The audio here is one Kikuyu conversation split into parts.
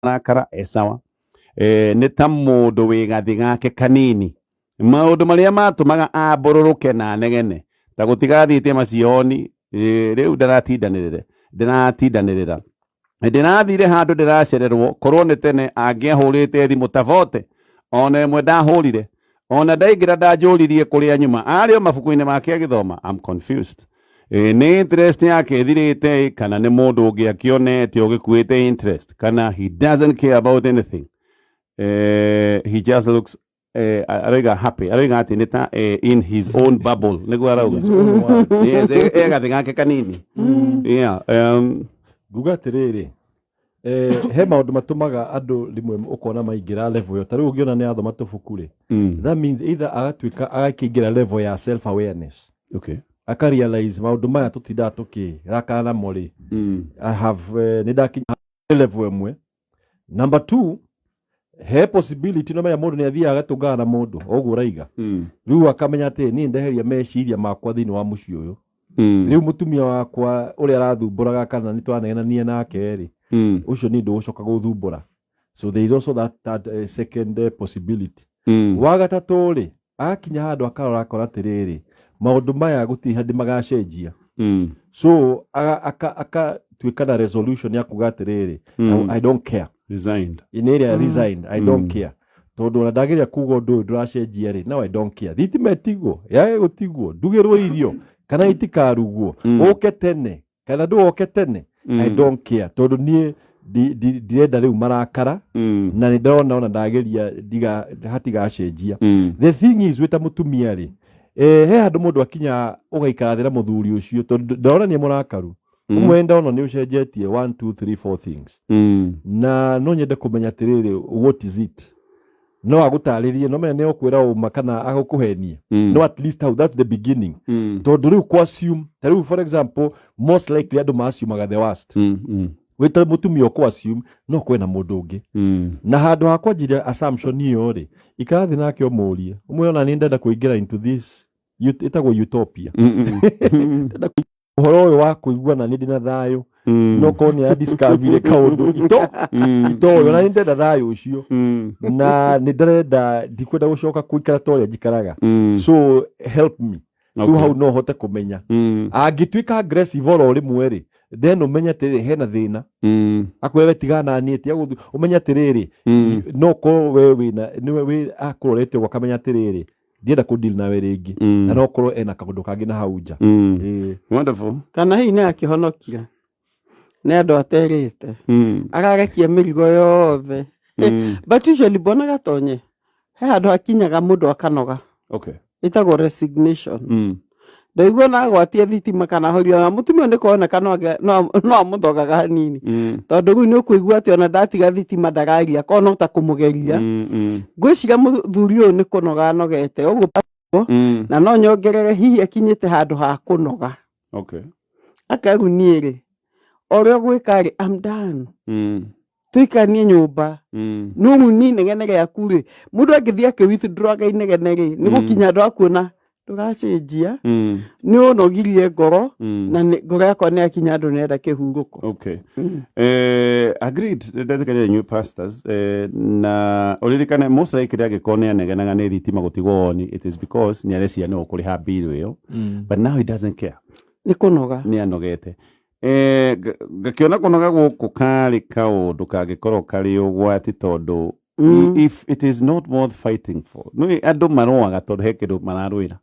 Marakara e sawa. Nĩ ta mũndũ wĩ gathĩ gake kanini, maũndũ marĩa matũmaga ambũrũrũke na negene ta gũtigathiĩte macioni, rĩu ndaratindanĩrĩra ndĩratindanĩrĩra, ndĩrathire handũ ndĩracererwo. Korwo nĩ tene angĩahũrĩte thimũ ta vote ona ĩmwe ndahũrire, ona ndaingĩra ndanjũririe kũrĩa nyuma, arĩ o mabuku-inĩ make agĩthoma. I'm confused. Nĩ interest yake ĩthirĩte, kana nĩ mũndũ ũngĩ akĩonete ũgĩkuĩte interest, kana he doesn't care about anything? He just looks, aroiga happy, aroiga atĩ nĩ ta in his own bubble, nĩguo arauga. Yes, e gathĩ gake kanini, yeah. Nguga atĩrĩrĩ, he maũndũ matũmaga andũ rĩmwe ũkona maingĩra level ĩyo. Ta rĩu ũngĩona nĩ athoma tũbuku rĩ, that means either agatuĩka agakĩingĩra level ya self awareness, aka realize maũndũ maya tũtindaga tũkĩrakara namo rĩ, I have, nĩ ndakinya level ĩmwe. Number two, he possibility no menya mũndũ nĩ athiaga agatũngana na mũndũ o ũguo ũraiga. Rĩu akamenya atĩ niĩ ndeheria meciria makwa thĩinĩ wa mũciĩ ũyũ. Rĩu mũtumia wakwa ũrĩa arathumbũraga kana nĩ twanegenania nake rĩ, ũcio niĩ ndũgũcoka gũthumbũra. So there is also that second possibility. Wa gatatũ rĩ, agakinya handũ akarora akora atĩrĩrĩ, maũndũ maya gũtirĩ hĩndĩ magacenjia. So akatuĩka na resolution ya kuga atĩrĩrĩ, I don't care. Resigned. Nĩ ĩrĩa resigned, I don't care, tondũ ona ndageria kuga ũndũ ũyũ ndũracenjia rĩ, now I don't care. Thitima ĩtigwo yage gũtigwo, ndugĩrwo irio kana itikarugwo, ũke tene kana ndũgoke tene, I don't care, tondũ niĩ ndirenda rĩu marakara na nĩ ndona ona ndageria hatigacenjia. The thing is, wĩ ta mũtumia rĩ, he handũ mũndũ akinya ũgaikara thĩ na mũthuri ũcio, tondũ ndona nĩ mũrakaru. Ũmwe ndona nĩ ũcenjetie one two three four things, na no nyende kũmenya atĩrĩrĩ, what is it? No agũtarĩrie, no menya nĩ ũkwĩra ũma kana agũkũhenie. No at least how that's the beginning, tondũ rĩu kũ assume, ta rĩu for example, most likely andũ maassumaga the worst. Wĩ ta mũtumia ũkũ assume no kwĩna mũndũ ũngĩ, na handũ ha kwanjiria assumption ĩyo rĩ, ikara thĩ nake ũmũrie, ũmwĩre ona nĩ ndenda kũingĩra into this ĩtagwo utopia. Ndenda ũhoro ũyũ wa kũiguana nĩ ndĩna thayũ, no korwo nĩ adiscoverire kaũndũ ito itoĩ, ona nĩ ndenda thayũ ũcio, na nĩ ndĩrenda, ndikwenda gũcoka gũikara ta ũrĩa njikaraga, so help me. Rĩu hau no hote kũmenya angĩtuĩka aggressive oro rĩmwe rĩ, then ũmenye atĩrĩrĩ, hena thĩna. Akwĩra we tigana na niĩ, tiga ũmenye atĩrĩrĩ, no korwo we wĩna nĩwe wĩ akũrorete ũguo akamenya atĩrĩrĩ, ndienda kũ deal nawe rĩngĩ, na no korwo ena kaũndũ kangĩ na hau nja. Ĩĩ. Wonderful. Kana hihi nĩ akĩhonokia nĩ andũ aterĩte, ararekia mĩrigo yothe. But usually mbona gatonye he handũ hakinyaga mũndũ akanoga. Ĩtagwo resignation. Ndaigua na agwatia thitima kana horia na mũtumia nĩ koneka no amũthogaga hanini, tondũ rĩu nĩ ũkũigua atĩ ona ndatiga thitima ndararia, korwo no ta kũmũgeria. Ngwĩciria mũthuri ũyũ nĩ kũnoga anogete ũguo, na no nyongerere hihi akinyĩte handũ ha kũnoga. Akauga niĩ rĩ, o ũrĩa ũgwĩka rĩ, I'm done. Tũikanie nyũmba. No rĩu ni inegene rĩaku rĩ, mũndũ angĩthiĩ akĩ withdraw inegene rĩ, nĩ gũkinya andũ akuona ndũracenjia. Nĩ ũnogirie ngoro, na ngoro yakwa nĩ yakinya andũ nĩrenda kĩhurũko. Okay. Agreed. Ndetĩkania inyuĩ pastors, na ũririkane most likely angĩkorwo nĩ anegenaga nĩ thitima gũtigwo on, it is because nĩ areciria nĩ ũkũrĩha bill ĩyo, but now he doesn't care. Nĩ kũnoga. Nĩ anogete. Ngakĩona kũnoga gũkũ karĩ kaũndũ kangĩkorwo karĩ ũgwati, tondũ if it is not worth fighting for, nĩ andũ marũaga tondũ he kĩndũ mararũĩra.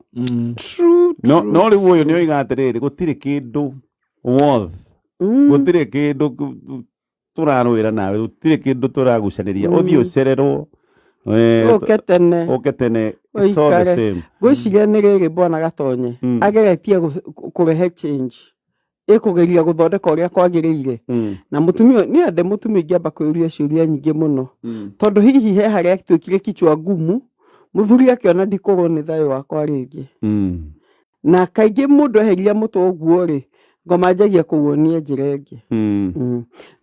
True. No no rĩu ũyũ nĩ oiga atĩrĩrĩ, gũtirĩ kĩndũ worth, gũtirĩ kĩndũ tũrarũĩra nawe, gũtirĩ kĩndũ tũragucanĩria, ũthiĩ ũcererwo, ũke tene. Ũke tene, it's all the ũikare. same. Ngwĩciria nĩ rĩrĩ, bwana gatonye, ageretie kũrehe change, ĩkũgeria gũthondeka ũrĩa kwagĩrĩire, na mũtumia nĩ ande mũtumia ingĩamba kwĩyũria ciũria nyingĩ mũno, tondũ hihi he harĩa atuĩkire kichwa ngumu, mũthuri akĩona ndikũrwo nĩ thayũ wakwa rĩngĩ. Na kaingĩ mũndũ eheria mũtwe ũguo rĩ, ngoma njagia kũwonia njĩra ĩngĩ.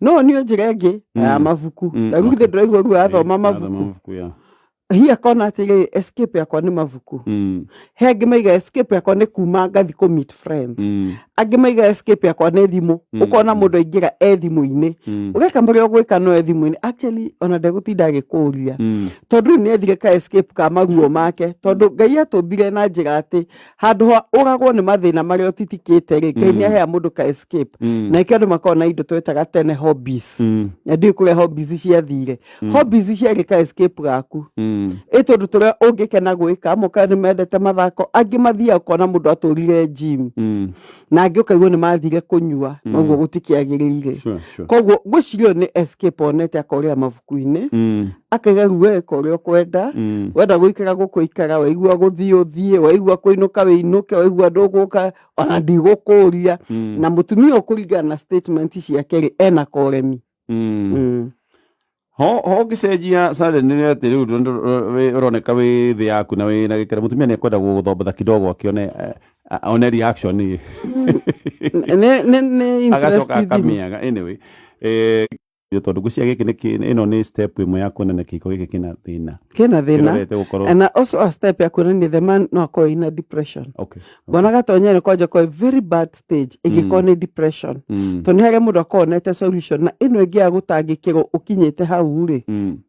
No onio njĩra ĩngĩ ya mabuku. Ta rĩu githĩ ndũraigua rĩu athoma mabuku. Mabuku Yeah. Hi akona atĩrĩrĩ, escape yakwa nĩ mabuku. He angĩ maiga escape yakwa nĩ kuma ngathi kũ meet friends. Angĩ maiga escape yakwa nĩ thimũ. Ũkona mũndũ aingĩra e thimũ-inĩ. Ũgeka marĩa ũgwĩka no e thimũ-inĩ. Actually ona ndegũtinda agĩkũria. Tondũ rĩu nĩ ethire ka escape ka maruo make. Tondũ Ngai atũmbire na njĩra atĩ handũ ha ũragwo nĩ mathĩna marĩa ũtitikĩte rĩ, Ngai nĩ ahea mũndũ ka escape. Na nĩkĩo andũ makoragwo na indo twetaga tene hobbies. Na ndiũĩ kũrĩa hobbies ciathire. Hobbies ciarĩ ka escape gaku. Ĩ tondũ tũrĩa ũngĩkena gwĩka, amwe ka nĩ mendete mathako, angĩ mathiaga ũkona mũndũ atũrire gym. Na angĩ ũkaigua nĩ mathire kũnyua, noguo gũtikĩagĩrĩire. Sure. Koguo ngwĩciria ũyũ nĩ escape onete akorĩa mabuku-inĩ, akaiga rĩu we ĩka ũrĩa ũkwenda, wenda gũikara gũkũ ikara, waigua gũthiĩ ũthiĩ, waigua kũinũka wĩinũke, waigua ndũgũka ona ndigũkũria. Na mũtumia ũyũ kũringana na statement ciake rĩ, ena koremi. Ho ho ngĩcenjia suddenly nĩ atĩ rĩu ũroneka wĩ thĩ yaku na wĩ na gĩkeno, mũtumia nĩ ekwenda gũgũthombatha kidogo akĩone one reaction ĩ. Nĩ interest Agacoka thimũ. akamĩaga anyway. Tondũ ngwĩciria gĩkĩ nĩ ĩno nĩ step ĩmwe ya kuonania kĩhiko gĩkĩ kĩna thĩna. Kĩna thĩna. Kĩrorete gũkorwo. And also a step ya kuonania the man no akorwo ina depression. Bwana Gatonya nĩ kwanja kwa very bad stage ĩngĩkorwo nĩ depression. Tondũ nĩ harĩa mũndũ akorwo onete solution na ĩno ĩngĩ ya gũtangĩkĩrwo ũkinyĩte hau rĩ,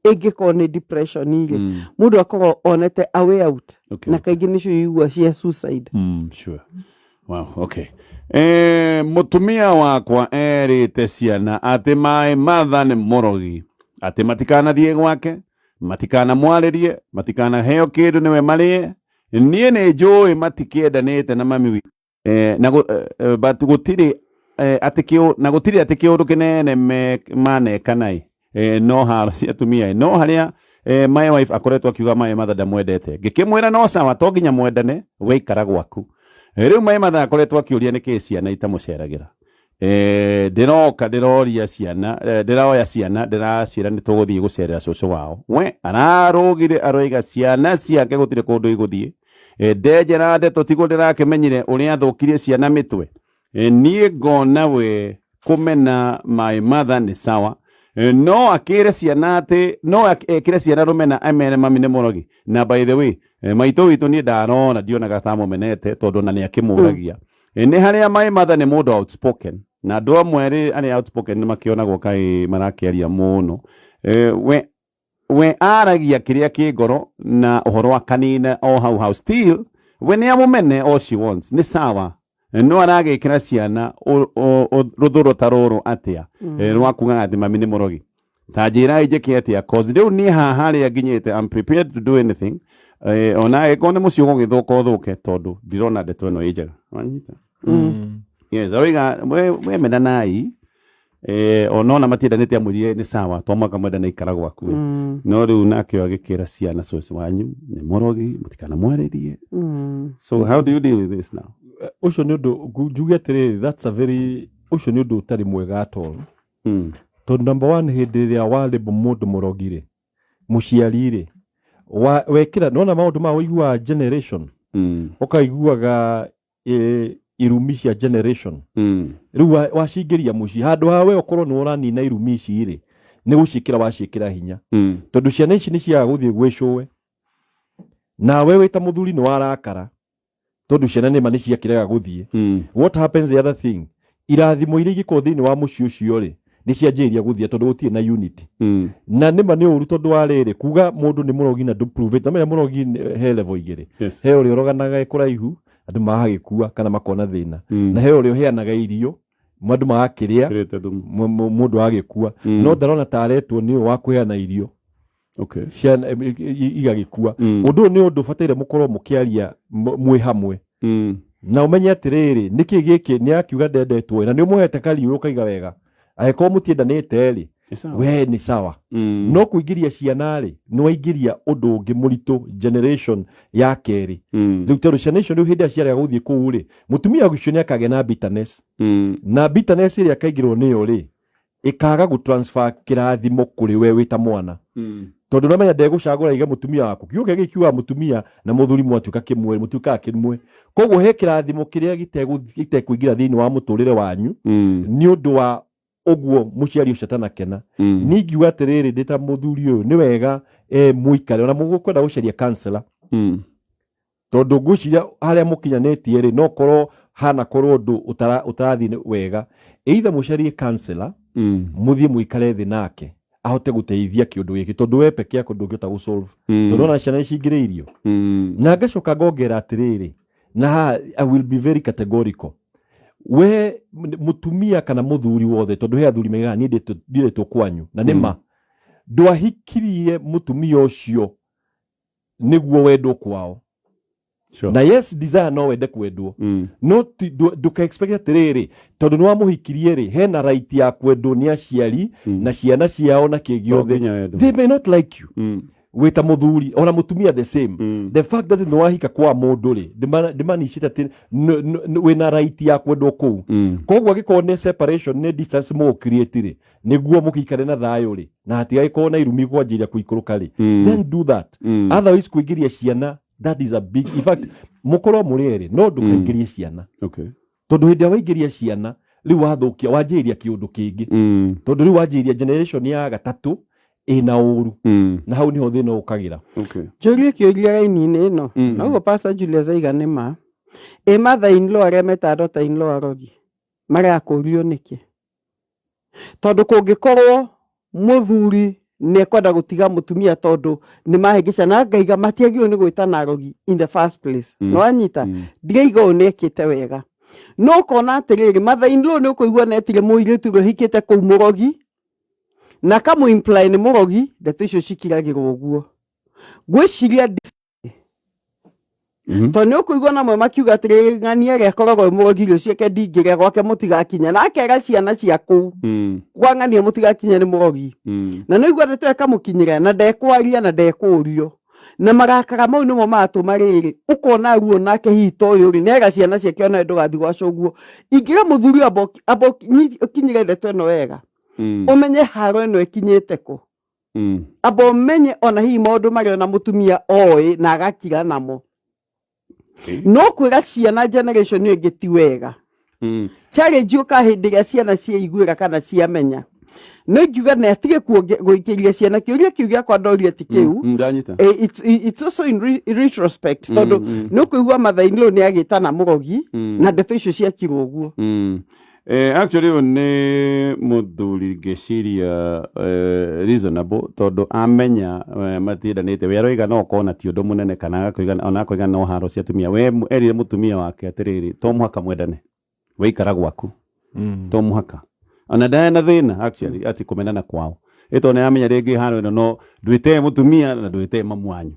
ĩngĩkorwo nĩ depression rĩ, mũndũ akorwo onete a way out. Na kaingĩ nĩcio igua cia suicide. Sure. Wow, okay. Mũtumia wakwa erĩte ciana atĩ my mother nĩ mũrogi, atĩ matikanathiĩ gwake, matikanamwarĩrie, matikanaheo kĩndũ nĩwe marĩe. Niĩ nĩ njũĩ matikĩendanĩte na mami witũ. Na but gũtirĩ, atĩ kĩũ-, na gũtirĩ atĩ kĩũndũ kĩnene maneka naĩ. No haro cia atumia, no harĩa, my wife akoretwo akiuga my mother ndamwendete. Ngĩkĩmwĩra no sawa, to nginya mwendane, we ikara gwaku. Rĩu my mother akoretwo akĩũria nĩkĩ ciana itamũceragĩra. Ndĩroka, ndĩroria ciana, ndĩroya ciana, ndĩraciĩra nĩ tũgũthiĩ gũcerera cũcũ wao. We ararũgire aroiga ciana ciake gũtirĩ kũndũ igũthiĩ. Ndenjera ndeto tiguo ndĩrakĩmenyire ũrĩa athũkirie ciana mĩtwe. Niĩ ngona we kũmena my mother nĩ sawa. No akĩre ciana atĩ, no ekĩre ciana rũmena amere mami nĩ mũrogi. Na by the way, maitũ witũ niĩ ndarona ndionaga ta mũmenete tondũ ona nĩ akĩmũragia. Nĩ harĩa my mother nĩ mũndũ outspoken. Na andũ amwe arĩa outspoken nĩ makĩonagwo kaĩ marakĩaria mũno. We aragia kĩrĩa kĩ ngoro na ũhoro wa kanina o hau hau. Still, we nĩ amũmene all she wants. Nĩ sawa. No aragĩkĩra ciana rũthũro ta rũrũ atĩa? Rwa kugaga atĩ mami nĩ mũrogi. Ta njĩra njĩke atĩa? Cause rĩu niĩ haha harĩa nginyĩte, I'm prepared to do anything. Ona angĩkorwo nĩ mũciĩ ũgũgĩthũka ũthũke, tondũ ndirona ndeto ĩno ĩ njega. Wanyita? Yes, aroiga, we menanai. Onona matiendanĩte amwĩrire nĩ sawa, to mwaka mwendane ikara gwaku. No rĩu nake agĩkĩra ciana cũcũ wanyu nĩ mũrogi, mũtikanamwarĩrie. So how do you deal with this now? Ũcio nĩ ũndũ, njuge atĩrĩrĩ, that's a very, ũcio nĩ ũndũ ũtarĩ mwega at all. Tondũ number one, hĩndĩ ĩrĩa warĩmbũ mũndũ mũrogi rĩ, mũciari rĩ, wekĩra, nĩwona maũndũ ma ũiguaga generation, ũkaiguaga, irumi cia generation. Rĩu wacingĩria mũciĩ, handũ ha we ũkorwo nĩ ũranina irumi ici rĩ, nĩ gũciĩkĩra waciĩkĩra hinya. Tondũ ciana ici nĩ ciaga gũthiĩ gwĩ cũwe. Nawe wĩ ta mũthuri nĩ warakara, tondũ ciana nĩma nĩ ciakĩrega gũthiĩ. What happens the other thing? Irathimo iria ingĩkorwo thĩinĩ wa mũciĩ ũcio rĩ, nĩ cianjĩrĩria gũthiĩ tondũ gũtirĩ na unity. Na nĩma nĩ ũru tondũ wa rĩrĩ, kuga mũndũ nĩ mũrogi na ndũ prove it. Namenya mũrogi he level igĩrĩ. He ũrĩa ũroganaga e kũraihu, andũ magagĩkua kana makona thĩna. Na he ũrĩa ũheanaga irio, andũ magakĩrĩa, Kĩrĩte thumu. Mũndũ agĩkua. No ndarona ta aretwo nĩ ũyũ wa kũheana irio. Ciana, igagĩkua. Ũndũ ũyũ nĩ ũndũ ũbataire mũkorwo mũkĩaria mwĩ hamwe. Na ũmenye atĩrĩrĩ, nĩkĩ gĩkĩ nĩ akiuga ndendetwo, na nĩ ũmũhete kariũ ũkaiga wega. Angĩkorwo mũtiendanĩte rĩ, Nĩ sawa. we nĩ sawa. No kũingĩria ciana rĩ, nĩ waingĩria ũndũ ũngĩ mũritũ generation ya kerĩ. Rĩu tondũ ciana icio rĩu hĩndĩ ĩrĩa ciarega gũthiĩ kũu rĩ, mũtumia ũcio nĩ akagĩa na bitterness. Na bitterness ĩrĩa akaingĩrwo nĩyo rĩ, ĩkaga gũtransfer kĩrathimo kũrĩ we wĩ ta mwana. Tondũ nĩwamenya ndegũcagũra aige mũtumia waku. Kiugo kĩrĩa gĩkiugaga mũtumia na mũthuri mwatuĩka kĩmwe, mũtuĩkaga kĩmwe. Koguo he kĩrathimo kĩrĩa gĩtekũingĩra thĩinĩ wa mũtũrĩre wanyu, nĩ ũndũ wa Ũguo mũciari ũcio atanakena, niĩ ingiuga atĩrĩrĩ, ndĩ ta mũthuri ũyũ, nĩ wega mũikare ona mũgũkwenda gũcaria counselor, tondũ ngwĩciria harĩa mũkinyanĩtie rĩ, no korwo hana korwo ũndũ ũtarathiĩ wega, either mũcarie counselor, mũthiĩ mũikare thĩ nake ahote gũteithia kĩũndũ gĩkĩ, tondũ we peke yako ndũngĩhota gũsolve, tondũ ona ciana nĩ cingĩrĩirio. Na ngacoka ngongera atĩrĩrĩ, na haha I will be very categorical, we mũtumia kana mũthuri wothe, tondũ he athuri maigaga niĩ ndiretwo kwanyu, na nĩ ma ndwahikirie mũtumia ũcio nĩguo wendwo kwao. Na yes, desire no wende kwendwo, no ndũka expect atĩrĩrĩ, tondũ nĩ wamũhikirie rĩ, hena right ya kwendwo nĩ aciari na ciana ciao na kĩ To gĩothe. nginya wendwo. They may not like you wĩta mũthuri, ona mũtumia the same. The fact that nĩ wahika kwa mũndũ rĩ, ndĩmanicĩte atĩ wĩna right ya kwendwo kũu. Koguo angĩkorwo nĩ separation, nĩ distance mũgũ-create rĩ, nĩguo mũgĩikare na thayũ rĩ, na hatigagĩkorwo na irumi kwanjĩrĩria kũikũrũka rĩ, then do that. Otherwise kũingĩria ciana, that is a big, in fact mũkorwo mũrĩ erĩ, no ndũkaingĩrie ciana, tondũ hĩndĩ ĩrĩa waingĩria ciana rĩu wathũkia, wanjĩrĩria kĩũndũ kĩngĩ, tondũ rĩu wanjĩrĩria generation ya gatatũ ĩna ũru, na hau nĩho thĩna ũkagĩra. Njũrie kĩũria raini-inĩ ĩno. Na ũguo Pastor Julius aiga nĩ ma ĩ mother in law arĩa metaga daughter in law arogi marakũrio nĩkĩ? Tondũ kũngĩkorwo mũthuri nĩ ekwenda gũtiga mũtumia tondũ nĩ mahĩngĩca, na ngaiga matiagĩrĩirwo nĩ gwĩtana arogi in the first place. Nĩ wanyita? Ndiraiga ũyũ nĩ ekĩte wega, no ũkona atĩrĩrĩ, mother in law nĩ ũkũigua netire mũirĩtu ũrĩa ũhikĩte kũu mũrogi, na kamũ imply nĩ mũrogi. Ndeto icio cikiragĩrwo ũguo, ngwĩciria tondũ nĩ ũkũigua namwe makiuga atĩrĩrĩ, ng'ania ĩrĩa ĩkoragwo ĩ mũrogi, irio ciake ndingĩrĩa gwake mũtigakinya, na akera ciana cia kũu kwa ng'ania mũtigakinya, nĩ mũrogi. Na nĩ igua ndeto ĩkamũkinyĩra na ndekwaria na ndekũrio, na marakara mau nĩmo maratũma rĩrĩ ũkona ruo nake. Hihi ta ũyũ rĩ, nĩera ciana ciake ona ndũgathiĩ gwa cũguo. Ingĩra mũthuri amba ũkinyĩre ndeto ĩno wega, ũmenye haro ĩno ĩkinyĩte kũ. Amba ũmenye ona hihi maũndũ marĩa ona mũtumia oĩ na agakira namo. No kwĩra ciana generation ĩyo ĩngĩ ti wega. Challenge yũkaga hĩndĩ ĩrĩa ciana ciaiguĩra kana ciamenya. No ingiuga nĩ atige gũikĩria ciana kĩũria kĩu gĩakwa ndoria ti kĩu. Ndanyita. It's also in retrospect, tondũ nĩ ũkũigua mother-in-law nĩ agĩtana mũrogi, na ndeto icio ciakirwo ũguo. Actually ũyũ nĩ mũthuri ngĩciria reasonable, tondũ amenya matiendanĩte, we aroiga no ũkorwo na ti ũndũ mũnene, kana agakoiga ona akoiga no haro cia atumia. We erire mũtumia wake atĩrĩrĩ, to mũhaka mwendane, waikara gwaku, to mũhaka ona ndarĩ na thĩna actually ati kũmenana kwao, ĩ tondũ nĩaramenya rĩngĩ haro ĩno no ndwĩte mũtumia na ndwĩte mamu wanyu.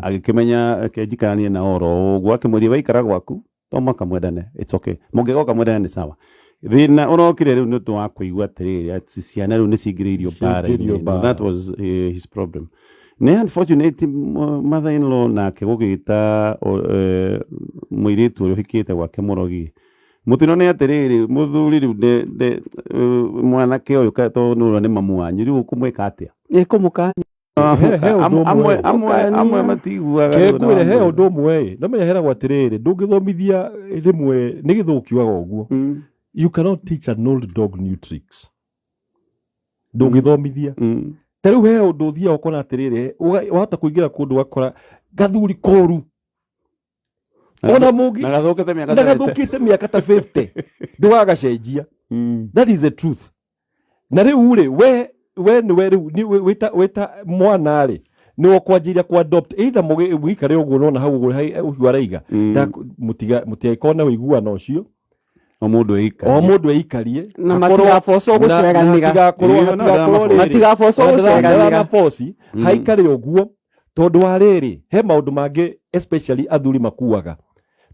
Agĩkĩmenya reke njikaranie nao oro ũguo, akĩmwĩria waikara gwaku to mũhaka mwendane, it's okay, mũngĩgoka mwendane nĩ sawa. Thĩna ũrokire rĩu nĩ ũndũ wa kũigua atĩrĩrĩ, atĩ ciana rĩu nĩ cingĩrĩirio Cingĩrĩirio mbara-inĩ. mbara. That was his problem. Nĩ unfortunate mother in law nake gũgĩta mũirĩtu ũrĩa ũhikĩte gwake mũrogi. Mũtino nĩ atĩrĩrĩ, mũthuri rĩu mwanake ũyũ tondũ nĩ ũrona nĩ mamu wanyu, rĩu ũkũmwĩka atĩa? Nĩ kũmũkania. He ũndũ ũmwe. Amwe Kũmũkania. matiguaga rĩu na Kengwĩre he wamwĩra. ũndũ ũmwe ĩ, no menya heragwo atĩrĩrĩ, ndũngĩthomithia rĩmwe nĩ gĩthũkiugaga ũguo. You cannot teach an old dog new tricks, ndũngĩthomithia. Ta rĩu he ũndũ ũthiaga ũkona atĩrĩrĩ, wahota kũingĩra kũndũ ũgakora gathuri koru ona mũngĩ Na gathũkĩte mĩaka na 70. Gathũkĩte mĩaka ta 50, ndũgagacenjia. That is the truth. Na rĩu rĩ, we nĩwe rĩu wĩta mwana rĩ, nĩwe ũkwanjĩrĩria ku adopt, either mũgĩikare ũguo nona hau ũguo ũcio araiga. Mũtigagĩkorwo na ũiguano ũcio. O mũndũ eikarie. O mũndũ eikarie. Na matigabocwo gũceranĩra. Hatigakorwo Ĩyo, no, hatigakorwo ndĩramaboci. rĩrĩ. Matigabocwo Ona gũceranĩra. ndĩramaboci, haikare ũguo, tondũ wa rĩrĩ, he maũndũ mangĩ especially athuri makuaga,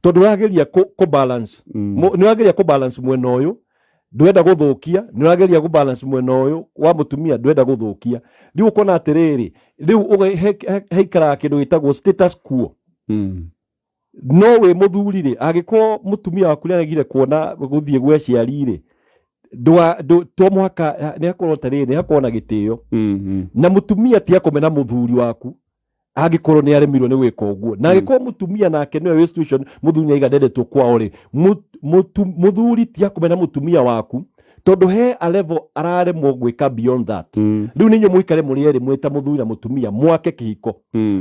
tondũ ũrageria kũ balance. Nĩ ũrageria kũ balance mwena ũyũ, ndwenda gũthũkia, nĩ ũrageria kũ balance mwena ũyũ wa mũtumia, ndwenda gũthũkia. Rĩu ũkona atĩrĩrĩ, rĩu haikaraga kĩndũ gĩtagwo status quo. No wĩ mũthuri rĩ, angĩkorwo mũtumia waku nĩ aregire kuona gũthiĩ gwe aciari rĩ, to mũhaka nĩ hakorwo tarĩrĩ, nĩ hakorwo na gĩtĩo. Na mũtumia ti akũmena mũthuri waku angĩkorwo nĩ aremirwo nĩ gwĩka ũguo, na angĩkorwo mũtumia nake nĩwe wĩ situation mũthuri nĩ aiga ndendetwo kwao rĩ, mũthuri ti akũmena mũtumia waku, Tondũ he a level araremwo gwĩka beyond that. Rĩu nĩ inyuĩ mũikare mũrĩ erĩ mwĩ ta mũthuri na mũtumia, mwake kĩhiko,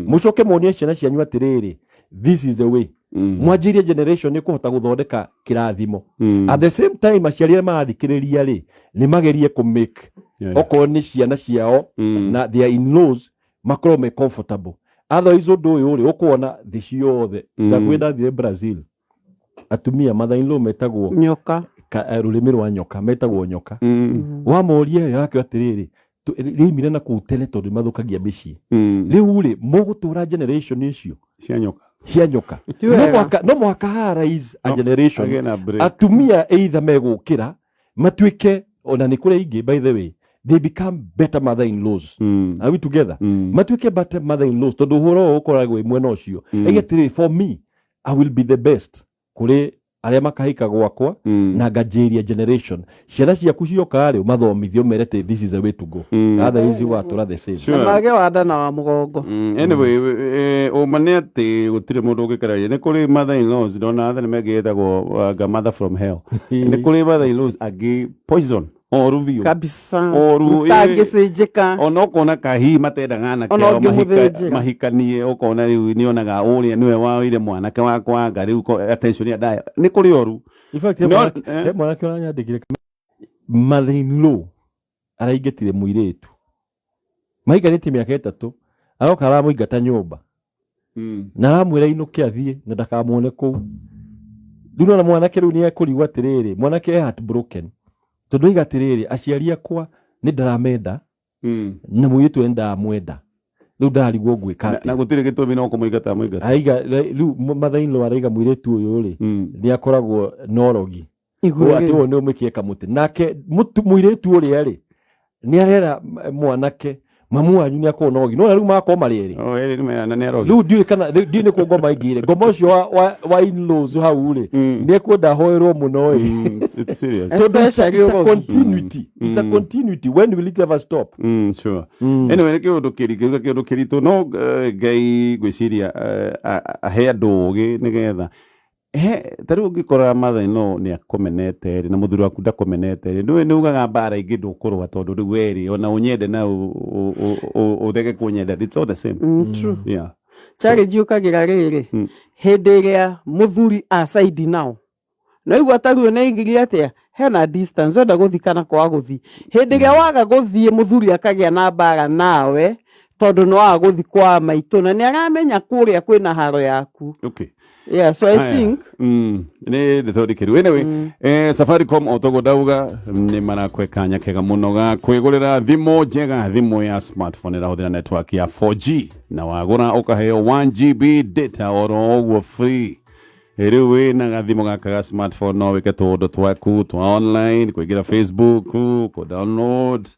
mũcoke muonie ciana cianyu atĩrĩrĩ, this is the way. Mwanjĩrie generation nĩ kũhota gũthondeka kĩrathimo. At the same time, aciari arĩa marathikĩrĩria rĩ, nĩ magerie kũ make okorwo nĩ ciana ciao na their in-laws makorwo me comfortable. Otherwise ũndũ ũyũ rĩ, ũkuona thĩ ciothe. Ndakwĩ ndathire Brazil, atumia mother in law metagwo nyoka. Rũrĩmĩ rwa nyoka, metagwo nyoka. Wamoria rĩ, akĩo atĩrĩrĩ, rĩaimire na kũu tene tondũ nĩmathũkagia mĩciĩ. Rĩu rĩ, mũgũtũra generation icio cia nyoka. Cia nyoka. Ti No wega. mũhaka harise a No, generation. Agĩe na break. Atumia either megũkĩra matuĩke, ona nĩ kũrĩ ingĩ, by the way, they become better mother in laws. Are we together? Matuĩke better mother in laws, tondũ ũhoro ũyũ ũkoragwo wĩ mwena ũcio. Aiga atĩrĩrĩ, for me, I will be the best kũrĩ arĩa makahika gwakwa na nganjĩria generation. Ciana ciaku cioka rĩ, ũmathomithie, ũmere atĩ this is the way to go. Otherwise ũgatũra the same. Sure. Na mage wanda na wa mũgongo. Anyway, ũma nĩ atĩ gũtirĩ mũndũ ũngĩkararia. Nĩ kũrĩ mother in laws ndona thenema ĩngĩ ĩtagwo mother from hell. Nĩ kũrĩ mother in laws angĩ poison oru biũ. Kabisa. Oru, Ũtangĩcĩnjĩka. Ona ũkona kahihi matendaga anake Ona ao ũngĩmũthĩnjĩra. mahikanie, ũkona rĩu nĩonaga ũrĩa nĩwe waoire mwanake wakwa, anga rĩu attention ya ndaya. Nĩ kũrĩ oru. In fact, he mwanake, he mwanake ũranyandĩkire mother in law araingatire mũirĩtu mahikanĩtie mĩaka 3, aroka aramũingata nyũmba na aramwĩra inũke athiĩ na ndakamuone kũu. Rĩu nona mwanake rĩu nĩ ekũrigwo atĩrĩrĩ, mwanake e heartbroken tondũ aiga atĩrĩrĩ, aciari akwa nĩ ndaramenda na mũirĩtu ũyũ nĩ ndamwenda, rĩu ndarigwo ngwĩka Na atĩa. gũtirĩ gĩtũmi no kũmũingata amũingata. Aiga rĩu mother in law araiga mũirĩtu ũyũ rĩ, nĩ akoragwo na ũrogi. Igũrũ. Atĩ ũyũ nĩ ũmĩkie kamũtĩ nake mũirĩtu ũrĩa rĩ, nĩ arera mwanake mamu wanyu nĩ akoragwo na ũrogi, no rĩu makorwo marĩ erĩ. O erĩ nĩ merana nĩ arogi. Rĩu ndiũĩ kana rĩu ndiũĩ nĩ kũ ngoma ingĩire ngoma ũcio wa in-laws hau rĩ, nĩ ekwenda ahoerwo mũno ĩ. It's serious. Tondũ Especially it's a ũrogi. continuity, it's a continuity. When will it ever stop? Sure. Anyway, nĩ kĩũndũ kĩritũ, nĩ kĩũndũ kĩritũ, no Ngai ngwĩciria ahe andũ ũgĩ nĩgetha he ta rĩu ũngĩkora mother in law nĩ akũmenete rĩ, na mũthuri waku ndakũmenete rĩ, ndũĩ nĩ ugaga mbara ingĩ ndũkũrũa, tondũ rĩu werĩ ona ũnyende na ũrege kũnyenda, it's all the same. True. Challenge yũkagĩra rĩrĩ, hĩndĩ ĩrĩa mũthuri acaidi nao no igua ta ruo nĩ aigire atĩa hena distance, wenda gũthi kana kwaga gũthi. Hĩndĩ ĩrĩa waga gũthiĩ, mũthuri akagĩa na mbara nawe tondũ nĩ waga gũthi kwa maitũ na nĩ aramenya kũrĩa kwĩna haro yaku. Yeah, so I Haya. think Nĩ ndeto ndikĩru. Anyway, Safaricom, o toguo ndauga, nĩ marakwe kanya kega mũno ga kwĩgũrĩra thimũ njega, thimũ ya smartphone ĩrahũthĩra network ya 4G, na wagũra ũkaheo 1 GB data oro ũguo free. Rĩu wĩna gathimũ gaka ga smartphone no wĩke tũũndũ twaku twa online, kũingĩra Facebook, kũ download,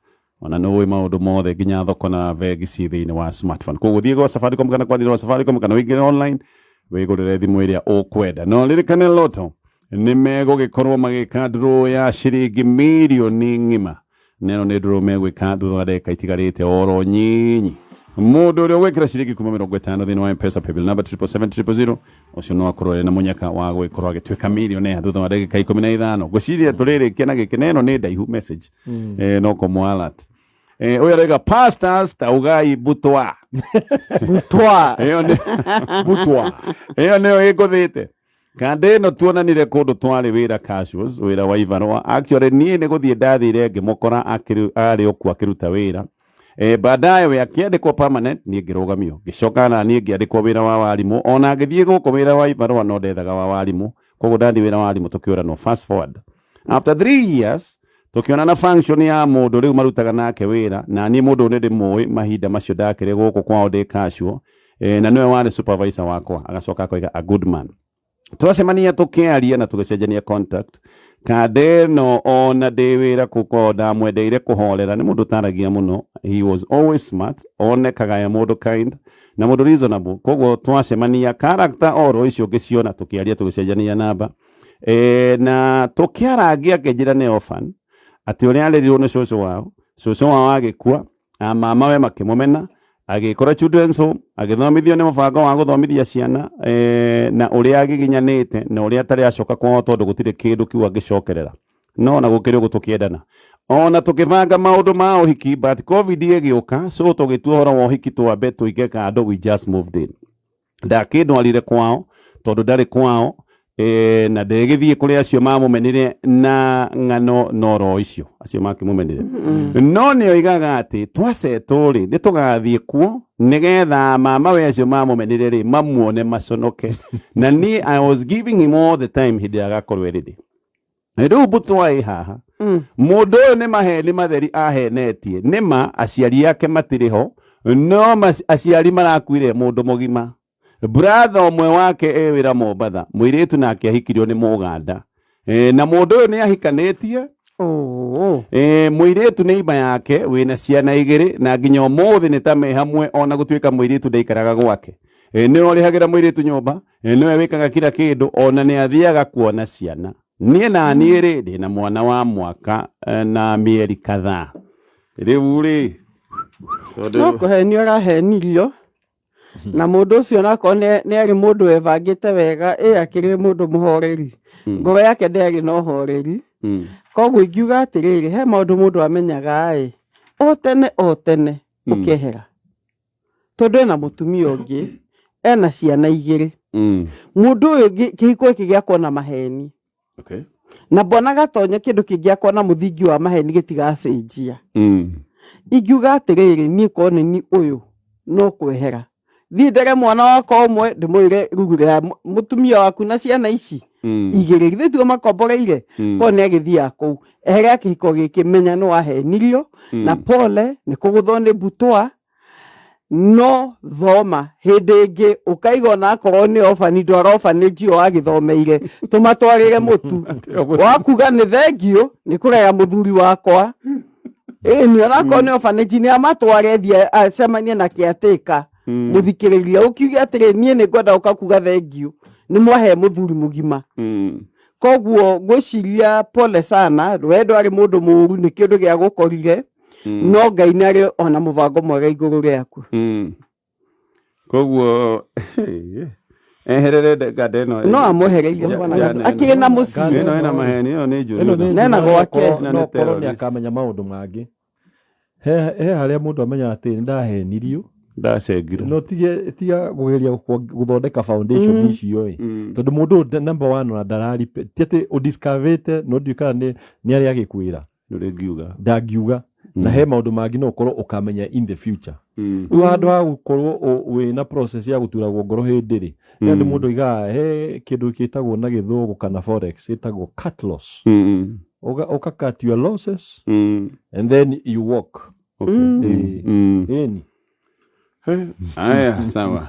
ona nĩ ũĩ maũndũ mothe nginya thoko na bengi ci thĩinĩ wa smartphone. Koguo thiĩ gwa Safaricom kana kwa wa Safaricom kana ũingĩre online wĩgũrĩre thimũ ĩrĩa ũkwenda. No ririkane Lotto nĩ megũgĩkorwo magĩka draw ya ciringi mirioni ng'ima. Neno nĩ draw megwĩka thutha wa ndagĩka itigarĩte oro nyinyi. Mũndũ ũrĩa ũgwĩkĩra ciringi kuma 50 thĩinĩ wa M-Pesa paybill number 777 000, ũcio no akorwo arĩ na mũnyaka wa gũgĩkorwo agĩtuĩka millionaire thutha wa ndagĩka 15. Ngwĩciria tũrĩrĩkia na gĩkĩ, na ĩno nĩ ndaihu message. No kũmũ alert. Ũyũ arauga, "Pastors, taugai butwa." Butwa. Ĩyo nĩ Butwa. Ĩyo nĩyo ĩngũthĩte kanda ĩno. Tuonanire kũndũ twarĩ wĩra casuals, wĩra wa ibarũa. Actually, niĩ nĩ gũthiĩ ndathire ngĩmũkora arĩ o kuo akĩruta wĩra. Baadaye we akĩandĩkwo permanent, niĩ ngĩrũgamio, ngĩcoka na niĩ ngĩandĩkwo wĩra wa warimũ. Ona ngĩthiĩ gũkũ wĩra wa ibarũa no ndethaga wa warimũ, koguo ndathiĩ wĩra wa warimũ tũkĩũranwo. Fast forward after 3 years, tũkĩonana function ya mũndũ rĩu marutaga nake wĩra, na niĩ mũndũ ũyũ nĩ ndĩmũĩ, mahinda macio ndakĩrĩ gũkũ kwao ndĩ casual, na nĩwe warĩ supervisor wakwa. Agacoka akoiga a good man. Twacemania tũkĩaria na tũgĩcenjania contact. Kanda ĩno ona ndĩ wĩra kũu kwao ndamwendeire kũhorera, nĩ mũndũ ũtaragia mũno. He was always smart, onekaga e mũndũ kind na mũndũ reasonable. Koguo twacemania character oro icio ngĩciona, tũkĩaria, tũgĩcenjania namba, na tũkĩarangia akĩnjĩra nĩ orphan, atĩ ũrĩa arerirwo nĩ cũcũ wao, cũcũ wao agĩkua na mama we makĩmũmena, agĩkora children's home, agĩthomithio nĩ mũbango wa gũthomithia ciana, na ũrĩa agiginyanĩte na ũrĩa atarĩ acoka kwao tondũ gũtirĩ kĩndũ kĩu angĩcokerera. No na gũkĩrĩ ũguo tũkĩendana ona tũkĩbanga maũndũ ma ũhiki, but COVID ĩgĩũka, so tũgĩtua ũhoro wa ũhiki twambe tũige kando. We just moved in. Ndakĩndwarire kwao tondũ ndarĩ kwao, na ndĩgĩthiĩ kũrĩ acio mamũmenire na ng'ano noro icio acio makĩmũmenire. No nĩ oigaga atĩ twacetwo rĩ, nĩ tũgathiĩ kuo nĩgetha mama we acio mamũmenire rĩ mamuone maconoke. Na niĩ I was giving him all the time hĩndĩ ĩrĩa agakorwo ĩrĩrĩ rĩu mbũtwa ĩ haha. Mũndũ ũyũ nĩ maheni matheri ahenetie. Nĩma aciari ake matirĩ ho, no aciari marakuire mũndũ mũgima. Brother ũmwe wake e wĩra Mombatha, mũirĩtu nake ahikirio nĩ Mũganda. Na mũndũ ũyũ nĩ ahikanĩtie. Mũirĩtu nĩ imba yake wĩna ciana igĩrĩ, na nginya ũmũthĩ nĩ ta me hamwe, ona gũtuĩka mũirĩtu ndaikaraga gwake. Nĩwe ũrĩhagĩra mũirĩtu nyũmba, nĩwe wĩkaga kila kĩndũ, ona nĩ athiaga kuona ciana. Niĩ na niĩ rĩ, ndĩna mwana wa mwaka na mĩeri kadhaa rĩu rĩ, tondũ no kũhenio ũrahenirio na mũndũ ũcio, nakorwo nĩ arĩ mũndũ webangĩte wega, ĩ akĩrĩ mũndũ mũhoreri, ngoro yake ndĩarĩ na ũhoreri. Koguo ingiuga atĩrĩrĩ, he maũndũ mũndũ amenyaga ĩ o tene o tene, ũkehera, tondũ ena mũtumia ũngĩ, ena ciana igĩrĩ. Mũndũ ũyũ kĩhiko gĩkĩ gĩakwo na maheni. Na mbona gatonye kĩndũ kĩngĩakwo na mũthingi wa maheni gĩtigacenjia. Ingiuga atĩrĩrĩ, niĩ korwo nĩ ni ũyũ, no kwehera thiĩ ndere mwana wakwa ũmwe, ndĩmwĩre rugurĩra mũtumia waku na ciana ici igĩrĩ, githĩ tiguo makomboreire? Korwo nĩ agĩthiaga kũu, eherea kĩhiko gĩkĩ, menya nĩ wahenirio. Na pole nĩ kũgũthwo nĩ mbutwa, no thoma hĩndĩ ĩngĩ ũkaiga onakorwo nĩ orphan, ndwara orphanage ĩyo wagĩthomeire, tũmatwarĩre mũtu wakuga nĩ thengiũ nĩ kũrega mũthuri wakwa. Ĩni onakorwo nĩ orphanage, nĩ amatware, thiĩ acemanie na caretaker. Mũthikĩrĩria ũkiuge atĩrĩ, niĩ nĩ ngwenda gũka kuga thengiũ nĩ mwahe mũthuri mũgima. Koguo ngwĩciria pole sana, we ndwarĩ mũndũ mũũru, nĩ kĩndũ gĩa gũkorire. No Ngai nĩ arĩ ona mũbango mwega igũrũ rĩaku. Koguo eherere nganda ĩno. No amwehereirie bwana akĩrĩ na mũciĩ. Ĩno ĩna maheni, ĩno nĩ njũru. Ĩno nĩ Nena njũru, gwake. Ĩno nĩ no korwo nĩ terrorist. akamenya maũndũ mangĩ. He harĩa mũndũ amenyaga atĩ nĩ ndahenirio. Ndacengirwo. No tige tiga kũgeria gũthondeka foundation icio ĩ, tondũ mũndũ ũyũ, number one, ona ndarari ti atĩ ũdiscoverĩte, no ndiũĩ kana nĩ arĩa agĩkwĩra. Ndũrĩngiuga. Ndangiuga. Na he maũndũ mangĩ no ũkorwo ũkamenya in the future. Rĩu handũ ha gũkorwo wĩna process ya gũturagwo ngoro hĩndĩ rĩ, he andũ mũndũ oigaga he kĩndũ gĩtagwo na gĩthũngũ kana forex gĩtagwo cut loss. Ũka cut your losses and then you walk. Ĩni. Aya, sawa.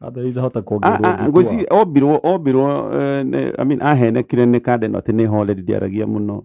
Otherwise hota kuongererwo mbutwa. Ngwĩciria ombirwo, I mean, ahenekire nĩ kanda ĩno atĩ nĩ horeri, ndĩaragia mũno.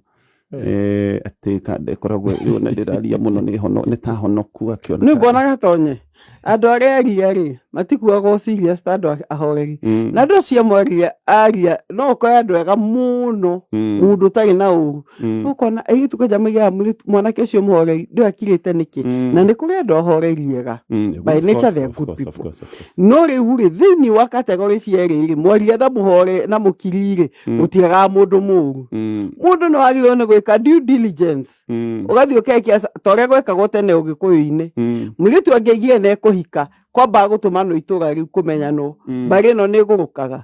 Atĩ kanda ĩkoragwo rĩu na ndĩraria mũno, nĩ hono, nĩ ta honoku akĩona. Nĩ mbona gatonye andũ arĩa aria rĩ matikuagwo serious ta andũ ahoreri. Na andũ acio amwe aria aria no ũkore andũ ega mũno, mũndũ ũtarĩ na ũru. Ũkona airĩtu kwanja maigaga mwanake ũcio mũhoreri ndũ akirĩte nĩkĩ. Na nĩ kũrĩ andũ ahoreri ega. By Of nature course, they are of good course, of people. course, of course. No rĩu rĩ, thĩinĩ wa category cierĩ rĩ, mwaria na mũhore na mũkiri rĩ, gũtiagaga mũndũ mũru. Mũndũ nĩ wagĩrĩirwo nĩ gwĩka due diligence. Ũgathiĩ ũkekia ta ũrĩa gwekagwo tene ũgĩkũyũ-inĩ. Mũirĩtu angĩaigire nĩ ekũhika, kwambaga gũtũmanwo itũra rĩu kũmenyanwo mbarĩ ĩno nĩ ĩgũrũkaga,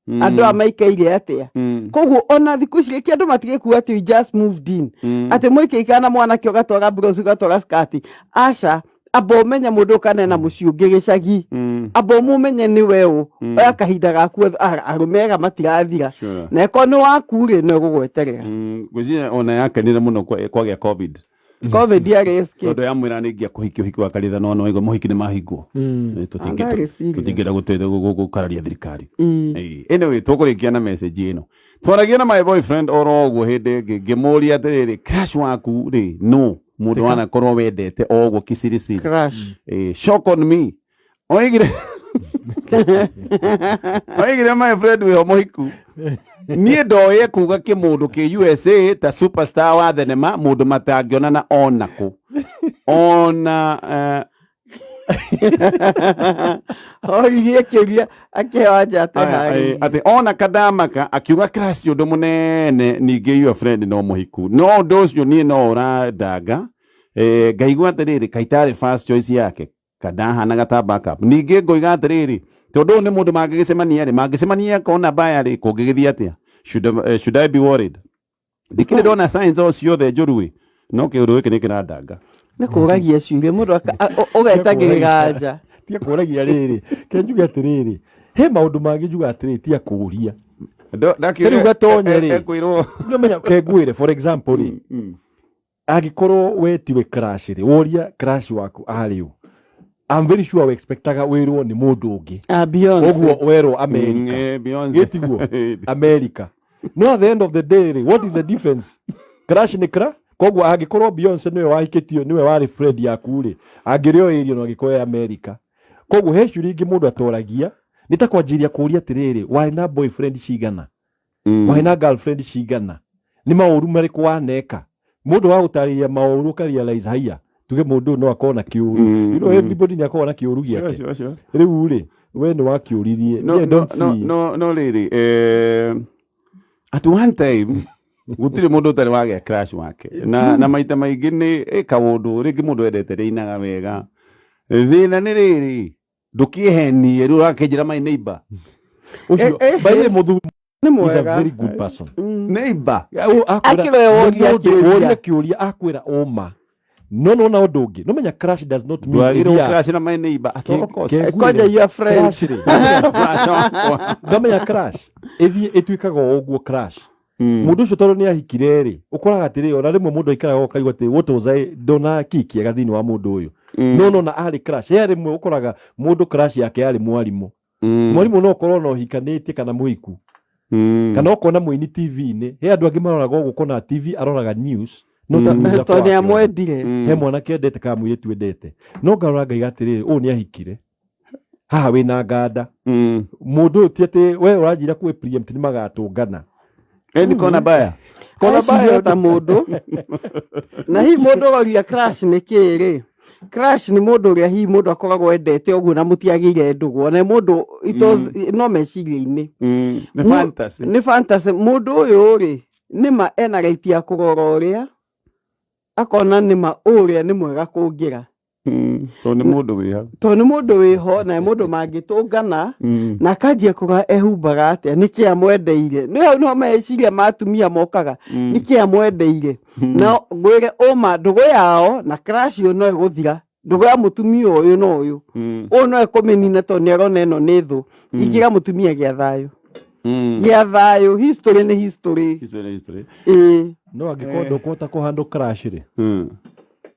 andũ aya maikaire atĩa. Koguo ona thikũ ici rĩki andũ matigĩkuga atĩ we just moved in, atĩ mũikaikara na mwanake ũgatwara blouse, ũgatwara skirt. Aca, amba ũmenye mũndũ ũyũ kana ena mũciĩ ũngĩ gĩcagi. Amba ũmũmenye nĩ we ũ. Oya kahinda gaku, arũme ega matirathira. Na ĩkorwo nĩ waku rĩ, no ĩgũgweterera. Ngwĩciria ona yakenire mũno kwagĩa COVID. COVID yarĩ escape. Tondũ yamwĩra nĩ ingĩa kũhikia ũhiki wa kanitha, no no mohiki nĩ mahingwo. That is serious. Tũtingĩenda gũkararia thirikari. Anyway, tũkũrĩkia na message ĩno. Twaragia na my boyfriend oro ũguo hĩndĩ ĩngĩ, ngĩmũria atĩrĩrĩ, crush waku rĩ no mũndũ wanakorwo wendete o ũguo kisirisiri? Crush. Shock on me, oigire my friend wĩho mũhiku. Niĩ ndoĩ kuga kĩmũndũ kĩ USA ta superstar wa thenema, mũndũ matangĩonana onakũ ona. Oririe kĩũria akĩheo anja Aya, atĩ ona kadamaka akiuga crush ũndũ mũnene, ningĩ your friend no mũhiku, no ũndũ ũcio niĩ no ũrandanga. Ngaigua atĩrĩrĩ, kaitarĩ first choice yake, kandahanaga ta backup. Ningĩ ngoiga atĩrĩrĩ, tondũ ũyũ nĩ mũndũ mangĩgĩcemania rĩ, mangĩcemania kona baya rĩ, kũngĩgĩthiĩ atĩa? Should I be worried? Ndikĩrĩ ndona signs o ciothe njũru ĩ, no kĩũndũ gĩkĩ nĩ kĩrandanga. Nĩ kũragia ciũria mũndũ ũgetagĩrĩra anja. Tiga kũragia rĩrĩ, ke njuge atĩrĩrĩ, he maũndũ mangĩ njuga atĩrĩrĩ, tiga kũria. Rĩu Gatonye rĩ. Ekwĩrwo. Nĩũmenya, ke ngwĩre, for example rĩ, angĩkorwo we tiwe crush rĩ, woria crush waku arĩ ũ, I'm very sure we expectaga wĩrwo nĩ mũndũ ũngĩ. Ah, Beyonce. Ũguo werwo America. Beyonce. Gĩtiguo America. No at the end of the day rĩ, what is the difference? Crush nĩ crush. Koguo angĩkorwo Beyonce nĩwe wahikĩtio, nĩwe warĩ friend yaku rĩ, angĩrĩ o area no angĩkorwo e America. Koguo he ciũria ingĩ mũndũ atoragia, nĩ ta kwanjĩrĩria kũũria atĩrĩrĩ, warĩ na boyfriend cigana? Warĩ na girlfriend cigana? Nĩ maũru marĩkũ waneka? Mũndũ wa gũtarĩria maũru ũka realize haiya, tuge mũndũ ũyũ no akorwo na kĩũru. Everybody nĩ akoragwo na kĩũru gĩake. Sure. Rĩu rĩ, we nĩ wakĩũririe. No, Me, I no, don't no, see. no, rĩrĩ, at one time gũtirĩ mũndũ ũtarĩ wagĩa crush wake, na maita maingĩ nĩ kaũndũ rĩngĩ mũndũ endete rĩinaga wega. Thĩna nĩ rĩrĩ, ndũkĩhenie rĩu ũrakĩnjĩra my neighbor. Ũcio, by the way, mũthuri Nĩ is a mwega. very good person. Neighbor. Akĩrwo woria Mũndũ kĩũria. woria kĩũria akwĩra ũma. No nona ũndũ ũngĩ, no menya crush does not mean Ndwagĩrĩirwo ĩthiaga- crush na my neighbor at all costs. Kwanja your friend. Crush rĩ, ndamenya crush ĩthiĩ ĩtuĩkaga o ũguo crush. Mũndũ ũcio tondũ nĩ ahikire rĩ, ũkoraga atĩrĩ, ona rĩmwe mũndũ aikaraga ũkaigua atĩ what was I, ndona kĩ kĩega thĩinĩ wa mũndũ ũyũ, no nona arĩ crush. He rĩmwe ũkoraga mũndũ crush yake yarĩ mwarimũ. Mwarimũ no ũkorwo na ũhikanĩtie kana mũhiku, kana ũkona mũini TV-inĩ. He andũ angĩ maroraga ũguo, ũkona TV aroraga news, no ta news Tondũ nĩ akoragwo akĩrora. amwendire. He mwanake endete kana mũirĩtu endete, no ngarora ngaiga atĩrĩrĩ, ũyũ nĩ ahikire, haha wĩna nganda, mũndũ ũyũ ti atĩ we ũranjĩra kwĩ preempt nĩ magatũngana. Eni kona baya. Kona Eciria baya. ta mũndũ na hihi mũndũ ũroria crush nĩ kĩĩ rĩ, crush nĩ mũndũ ũrĩa hihi mũndũ akoragwo endete ũguo na mũtiagĩire ndũgũ, ona mũndũ it was no meciria-inĩ. Nĩ fantasy. Nĩ fantasy. Mũndũ ũyũ rĩ, nĩma ena right ya kũrora ũrĩa akona nĩma ũrĩa nĩ mwega kũngĩra. Tondũ nĩ mũndũ wĩ hau. Tondũ nĩ mũndũ wĩho na nĩ mũndũ mangĩtũngana, na akanjia kũrora ehumbaga atĩa, nĩkĩ amwendeire. Nĩ hau nĩho meciria ma atumia mokaga, nĩkĩ amwendeire. Na ngwĩre ũma, ndũgũ yao na crush ũyũ no ĩgũthira, ndũgũ ya mũtumia ũyũ na ũyũ ũyũ no ĩkũmĩnina, tondũ nĩ arona ĩno nĩ thũ. Ingĩra mũtumia gĩa thayũ, gĩa thayũ, history nĩ history. History, history. Ĩĩ. No angĩkorwo ndũkũhota kũhandle crush rĩ,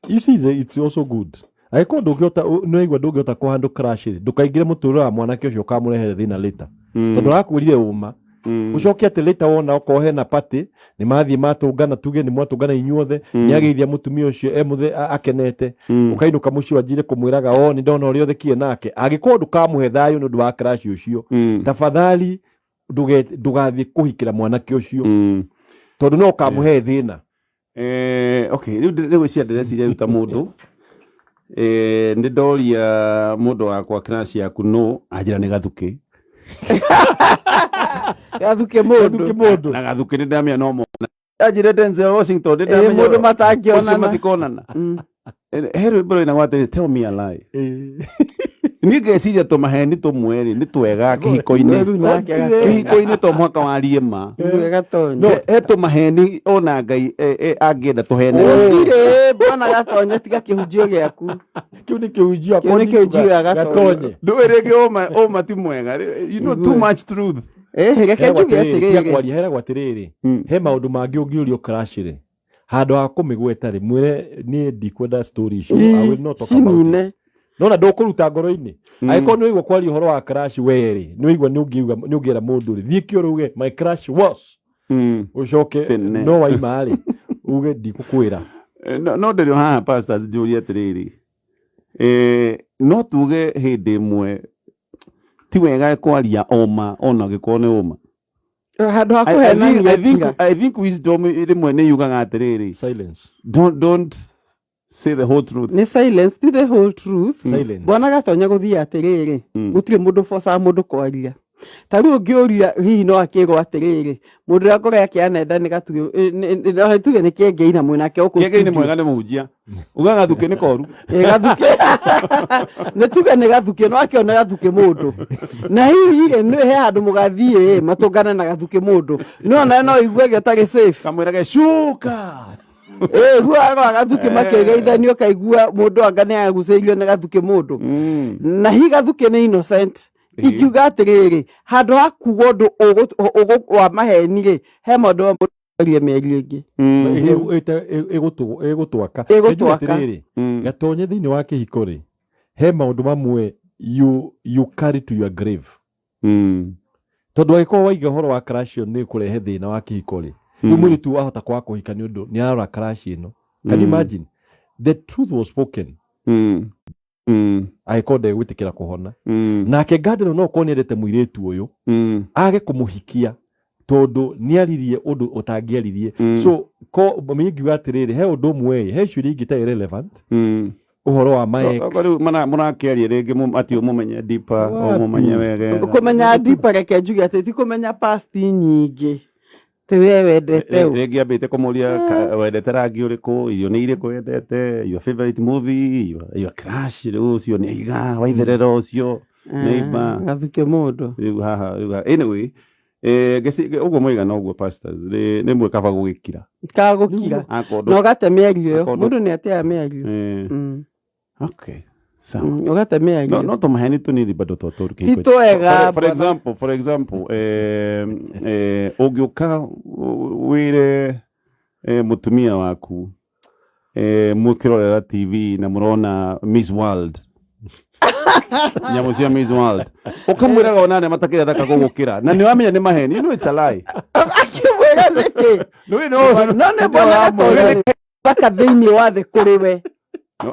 you see it's also good angĩkorwo ndũngĩhota, nĩwaigua ndũngĩhota kũhandle crush rĩ, ndũkaingĩre mũtũrĩre wa mwanake ũcio ũkamũrehere thĩna later, tondũ arakwĩrire ũma, ũcoke atĩ later wona okorwo hena party nĩ mathiĩ matũngana, tuge nĩ mwatũngana inyuothe, nĩ ageithia mũtumia ũcio emũthe akenete, ũkainũka mũciĩ wanjire kũmwĩraga o nĩ ndona ũrĩa ũthekie nake. Angĩkorwo ndũkamũhe thayũ nĩ ũndũ wa crush ũcio, tafadhali ndũgathiĩ kũhikĩra mwanake ũcio, tondũ no ũkamũhe thĩna. Okay, rĩu ndĩgwĩciria ndĩreciria rĩu ta mũndũ, nĩ ndoria mũndũ wakwa crush yaku no anjĩra nĩ Gathukĩ. Gathukĩ mũndũ. Gathukĩ mũndũ. Na Gathukĩ nĩ ndamenya no mona anjĩre Denzel Washington nĩ ndamenya Mũndũ matangĩonana. ũcio matikonana. He rwĩmbo rũinagwo atĩrĩ, "Tell me a lie." Niĩ ngeciria tũmaheni tũmwe rĩ nĩ twega kĩhiko-inĩ. Rĩu nake Kĩhiko-inĩ to mũhaka warie ma. Igue Gatonye. No. He tũmaheni ona Ngai angĩenda tũhene. Gũtirĩ bwana Gatonye, tiga kĩhunjio gĩaku. Kĩu nĩ kĩhunjio. Kĩu nĩ kĩhunjio gĩa Gatonye. Ndũĩ rĩngĩ ũma ti mwega, too much truth. Reke njuge atĩrĩrĩ. Kwaria heragwo atĩrĩrĩ, he maũndũ mangĩ ũngĩũrio crush rĩ, handũ ha kũmĩgweta rĩ, mwĩre niĩ ndikwenda story icio, I will not talk about Cinine. it. Nona ndũkũruta ngoro-inĩ angĩkorwo nĩ waigua kwaria ũhoro wa crush we rĩ, nĩ waigua nĩ ũngĩuga nĩ ũngĩera mũndũ rĩ, thiĩ kĩoro uge my crush was, ũcoke Tene. no waima rĩ, uge ndikũkwĩra. No ndĩrĩ o haha pastors, njũrie atĩrĩrĩ, no tuge hĩndĩ ĩmwe ti wega kwaria ũma ona angĩkorwo nĩ ũma? Handũ ha I kũhenania think, tiga. I think wisdom rĩmwe nĩ yugaga atĩrĩrĩ, Silence. Don't Say the whole truth. Nĩ silence, ti the whole truth. Silence. Bwana Gatonya gũthiĩ atĩrĩrĩ, gũtirĩ mũndũ bocaga mũndũ kwaria. Ta rĩu ũngĩũria hihi no akĩrwo atĩrĩrĩ, mũndũ ũrĩa ngoro yake yanenda nĩ Gathuke, tuge nĩ Kĩengei na mwĩnake gũkũ Kĩengei nĩ studio. mwega, nĩ mũhunjia. Uga Gathuke nĩ koru. Ĩ, Gathuke nĩ tuge nĩ Gathuke, no akĩone Gathuke mũndũ na hihi rĩ, nĩ he handũ mũgathiĩ ĩ, matũngane na Gathuke mũndũ, no ona no igue gĩtarĩ safe. Kamwĩrage cuka. Ĩ, ruo Gathuke makĩgeithanio, kaigua mũndũ anga nĩ agucĩirio nĩ Gathuke mũndũ, na hi Gathuke nĩ innocent. Ingiuga atĩrĩrĩ, handũ ha kuga ũndũ wa maheni rĩ, he maũndũ mamwe arie mĩario ĩngĩ. Ĩgũtwaka. Ĩgũtwaka. Atĩrĩrĩ, Gatonye, thĩinĩ wa kĩhiko rĩ, he maũndũ mamwe you carry to your grave, tondũ angĩkorwo waiga ũhoro wa crush ĩyo nĩ kũrehe thĩna wa kĩhiko rĩ, rĩu mũirĩtu wahota kwaga kũhika nĩ ũndũ nĩ arora crush ĩno. Can you imagine? The truth was spoken, angĩkorwo ndegwĩtĩkĩra kũhona. Nake Ngandĩro no ũkorwo nĩendete mũirĩtu ũyũ, age kũmũhikia tondũ nĩaririe ũndũ ũtangĩaririe. So ko niĩ ngiuga atĩrĩrĩ, he ũndũ ũmwe ĩ, he ciũria ingĩ itarĩ relevant, ũhoro wa my ex. Rĩu mũrakĩaria rĩngĩ atĩ ũmũmenye deeper, Wapi? ũmũmenye wega. Kũmenya deeper, reke njuge atĩ ti kũmenya past nyingĩ, ti we wendete ũ. Rĩngĩ ambĩte kũmũria wendete rangi ũrĩkũ, irio nĩ irĩkũ wendete, your favorite movie, your crush, rĩu ũcio nĩ aiga waitherera ũcio neighbor. Gathuke mũndũ. Rĩu haha, rĩu haha, anyway, ũguo moiga noguo, pastors, rĩmwe kaba gũgĩkira. Kagũkira. Akorwo Na ũgate mĩario ĩyo. Akorwo mũndũ nĩ ateaga mĩario. Okay, sawa. Ũgate No, mĩario. no tũmaheni tũnini bado to tũru. Ti twega, For bwana. example, for example, ũngĩũka wĩre mũtumia waku, mũkĩrorera TV na mũrona Miss World, nyamũ cia Miss World, ũkamwĩraga ona arĩa matakĩrĩ athaka gũgũkĩra, na nĩ wamenya nĩ maheni, you know it's a lie. Akĩmwĩra nĩkĩ? Nĩ no No nĩ mbona Gatonya thaka thĩinĩ wa thĩ kũrĩ we,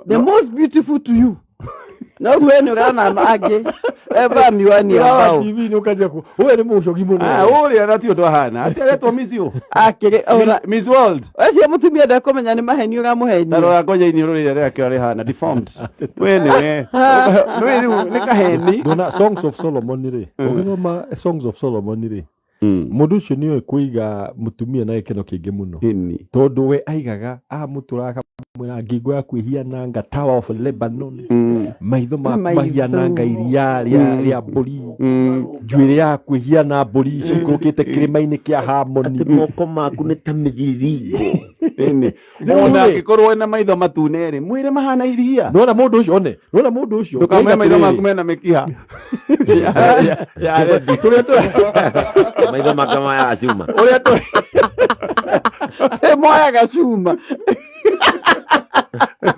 the most beautiful to you, no we nĩ ũrona angĩ eva miwani ya Ũrawa mbao. TV nĩ ũkanjia ku ũyũ nĩ mũcogi mũno. Ah, ũrĩa na ti ũndũ ahana atĩ aretwo Miss you Akĩrĩ ona Miss World. ũcio mũtumia ndekũmenya nĩ maheni ũramũhenia. Tarora ngoja iniũrũ rĩrĩa rĩake rĩhana deformed, we nĩwe nĩ rĩu nĩ kaheni. Ndona Songs of Solomon rĩ, ũgĩthoma Songs of Solomon rĩ, mũndũ ũcio nĩoĩ kũiga mũtumia na gĩkeno kĩingĩ mũno, Ĩni. tondũ we aigaga amũtũraga akamwĩra ngingo yaku ĩhiananga Tower of Lebanon, maitho maku Maitho. mahiananga iria rĩa mbũri, njuĩrĩ yaku ĩhiana mbũri cikũrũkĩte kĩrĩma-inĩ kĩa Harmony. Atĩ moko maku nĩ ta mĩthiriringo. Ĩni. Rĩu Ona rĩ, angĩkorwo ena maitho matune rĩ, mwĩre mahana iria. Nĩwona mũndũ ũcio, one nĩwona mũndũ ũcio Ndũkamwĩre Oiga maitho maku atĩrĩrĩ, mena mĩkiha ya rendi. Tũrĩa tũ- Maitho make maya cuma. Ũrĩa tũ- Moyaga cuma.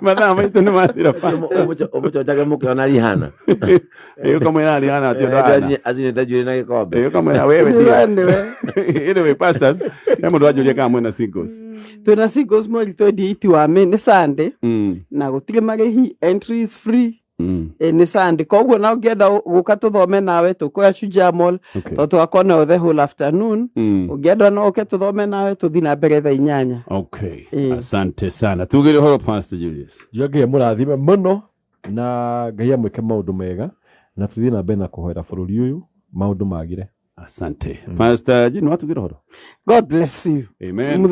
Mathaa maitũ nĩ mathira. Ũmũconcage mũkĩona Rihana. Ĩ, ũkamwĩra Rihana atĩ ũndũ ahana. Acinĩte njuĩrĩ na gĩkombe. Ĩ, ũkamwĩra wewe We ndio. nĩwe. Anyway, pastors, he mũndũ wanjũria kana mwĩna singles. Twĩna singles mweri 28 wa May, nĩ Sunday, na gũtirĩ marĩhi, entry is free. Ĩ, nĩ Sunday, koguo na ũngĩenda gũka tũthome nawe, tũkoya Shujaa Mall, tondũ tũgakorwo nayo the whole afternoon. Ũngĩenda no ũke tũthome nawe, tũthiĩ na mbere thaa 8. Okay. Ĩ. Asante sana, tugire ũhoro, Pastor Julius. Njuga Ngai amũrathime mũno na Ngai amwĩke maũndũ mega, na tũthiĩ na mbere na kũhoera bũrũri ũyũ maũndũ magire. Asante. Pastor Jini, watugire ũhoro. God bless you. Amen.